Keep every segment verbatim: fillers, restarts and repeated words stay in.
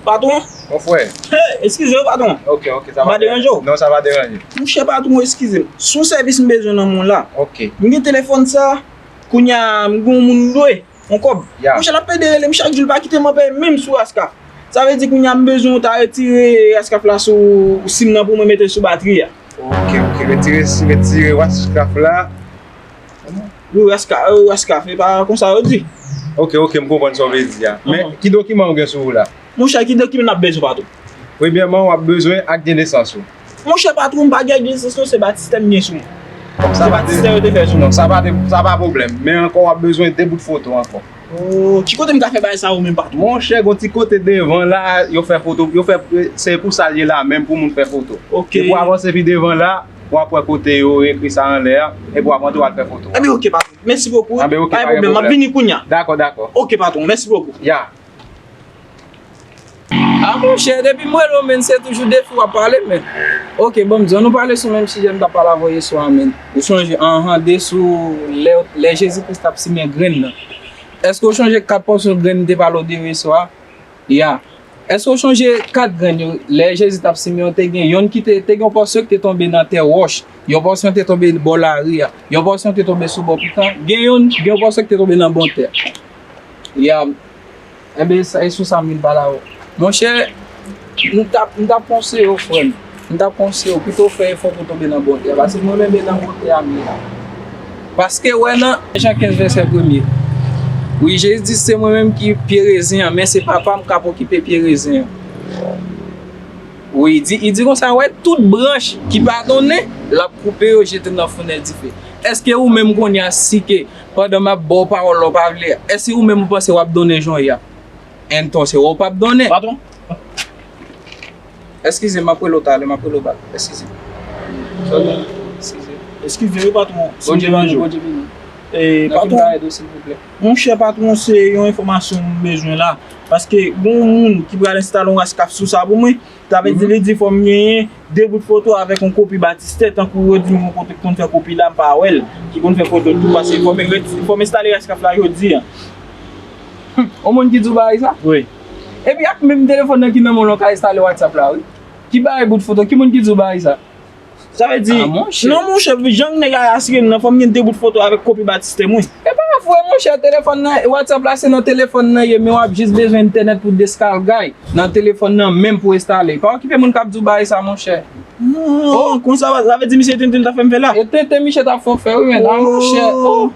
Patwon? Mon frè. Hey, eskize w, patwon. Ok, ok, sa va deranje w? Non, sa pa deranje. Monchè, patwon, eskize m. Se yon sèvis m bezwen nan men w la. Ok. M gen telefòn sa, kounye a, m gen yon moun m dwe yon kòb. Ya. Monchè, l ap pede rele m chak jou, l pa kite m anpè, menm sou Raskaf. Sa vle di kounye a m bezwen w ta retire Raskaf la sou sim nan pou mwen mete l sou batri a. Ok, ok, retire, retire Raskaf la. Wi, Raskaf, Raskaf, e pa konsa yo di. Ok, ok, m konprann sa w vle di a. Men, ki dokiman w gen sou ou la? Monchè, ki dokiman n ap bezwen, patwon? Premyèman, w ap bezwen ak de nesans ou. Monchè, patwon, m pa gen ak de nesans non, se batistè m gen sou mwen. Se batistè yo te fè sou mwen. Non, sa pa, sa pa pwoblèm. Men ankò, w ap bezwen de bout foto ankò. Oh, ki kote m ka fè bagay sa yo menm, patwon? Monchè, gon ti kote devan la, yo fè foto, yo fè, se pou sa l ye la menm pou moun fè foto. Ok. Epi w avanse pi devan la, w ap wè kote yo ekri sa anlè a, epi w ap antre w al fè foto. Enben, ok, patwon. Mèsi bokou. Enben, ok, pa gen pwoblèm. M ap vini kounye a. Dakò, dakò. Ok, patwon. Mèsi bokou. Ya. Ah, monchè, depi m rele w, menn, se toujou de fi w ap pale, menn. Ok, bon, m di w, nou pale sou menm sijè m t ap pale avè w yèswa, menn. Ou sonje, anhan, de sou lè, lè Jezi Kris t ap simen grenn nan. Èske w sonje kat pòsyon grenn m te pale w de yo yèswa? Ya. Èske w sonje kat grenn yo, lè Jezi t ap simen yo, te gen yonn ki te, te gen yon pòsyon ki te tonbe nan tè wòch, yon pòsyon te tonbe bò lari a, yon pòsyon te tonbe sou bò pikan, gen yonn, gen yon pòsyon ki te tonbe nan bon tè. Ya. Enben, sa, e sou sa m vin pale avè w. Monchè, m t ap, m t ap konseye w, frè m. M t ap konseye w, pito w fè efò pou w tonbe nan bon tè a, paske mwen menm, e nan bon tè a m ye la. Paske, wè, nan Jan kenz vèsè premye, wi, Jezi di, se mwen menm ki pye rezen an, men se Papa m k ap okipe pye rezen an. Wi, di, li di konsa, wè, tout branch ki pa donnen, l ap koupe yo, jete nan founèl dife. Èske ou menm kounye a, si ke pandan m ap ba w pawòl la, w pa vle, èske ou menm ou panse w ap donnen jan w ye a? Entò, se wè w p ap donnen. Patwon? Eskize, m ap rele w talè, m ap rele w bak. Eskize. Eskize. Eskize wi, patwon, si m deranje w. Bondye beni w. E, patwon, monchè patwon, se yon enfòmasyon m bezwen la. Paske gon moun ki pral enstale yon Raskaf sou sa pou mwen. Sa vle di, li di fò m genyen de bout foto avèk yon kopi batistè, tankou yo di m yon kote ki konn fè kopi la, m pa wè l, ki konn fè foto tou, paske fò m, fò m enstale Raskaf la jodi a. Yon moun ki di w bagay sa? Wi. Epi ak menm telefòn nan ki nan men w lan w ka enstale WhatsApp la, wi. Ki bagay bout foto? Ki moun ki di w bagay sa? Sa vle di, ah, monchè. Non, monchè, jan nèg la asire m nan, fò m gen de bout foto avèk kopi batistè mwen. E pa vre, monchè, telefòn nan, WhatsApp la, se nan telefòn nan ye, men w ap jis bezwen entènèt pou deskalgay nan telefòn nan menm pou enstale. Pa okipe moun k ap di w bagay sa, monchè. Non, konsa, sa vle di misye tenten t ap fè m fè la? E tenten misye t ap fè w fè, wi, men la, monchè. Oh.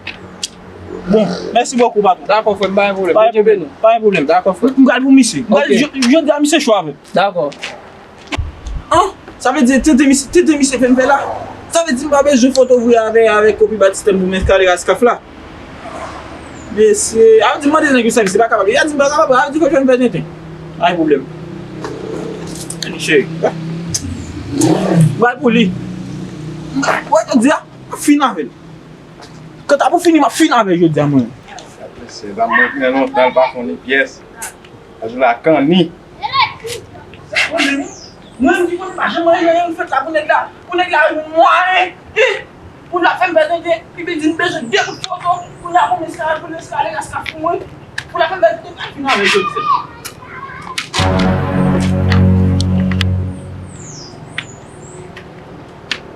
Bon, mèsi bokou, patwon. Dakò, frè m, pa gen pwoblèm. Bondye beni w. Pa gen pwoblèm. Dakò, frè. M pral pou misye. M pral, ok. Jodi a, misye cho avè m. Dakò. An? Sa vle di, tenten misye, tenten misye fè m fè la? Sa vle di, m pa bezwen foto vre avè, avèk kopi batistè m pou m enstale Raskaf la? Mesye, a di mande nèg yo sèvis, se pa kapab. Y a di m pa kapab, a di fò fè m fè tenten. Pa gen pwoblèm. Annik cheri. M pral pou li. Wè, jodi a, m ap fin avè l. Kanta pou fini, m ap fin avè l jodi a, mwen. Mesye, dam mwen gen lontan, l pa fè yon pyès. Ajou la kanni. Mwen menm ki kote pa janm anyen, anyen fèt la pou nèg la. Pou nèg la mwayen. Pou l ap fè m pèdi de, epi di m bezwen de bout foto. Pou l ap pou m eskale, pou l eskale Raskaf pou mwen. Pou l ap fè m pèdi de, pa fin avè l jodi.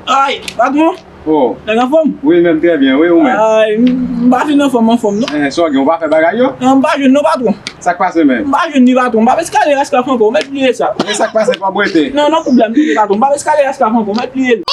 Ay, patwon. Oh. Nèg anfòm? Wi, menm trè byen, wi, ou menm? Ay, m, m pa fin anfòm, anfòm, non. Eh, sa w gen, ou pa fè bagay yo? Non, m pa jwenn non, patwon. Sa k pase menm? M pa jwenn ni patwon. M p ap eskale Raskaf ankò, ou mèt bliye sa. E sa k pase, kòb rete? Non, non, pwoblèm, bliye patwon. M p ap eskale Raskaf ankò, ou mèt bliye l.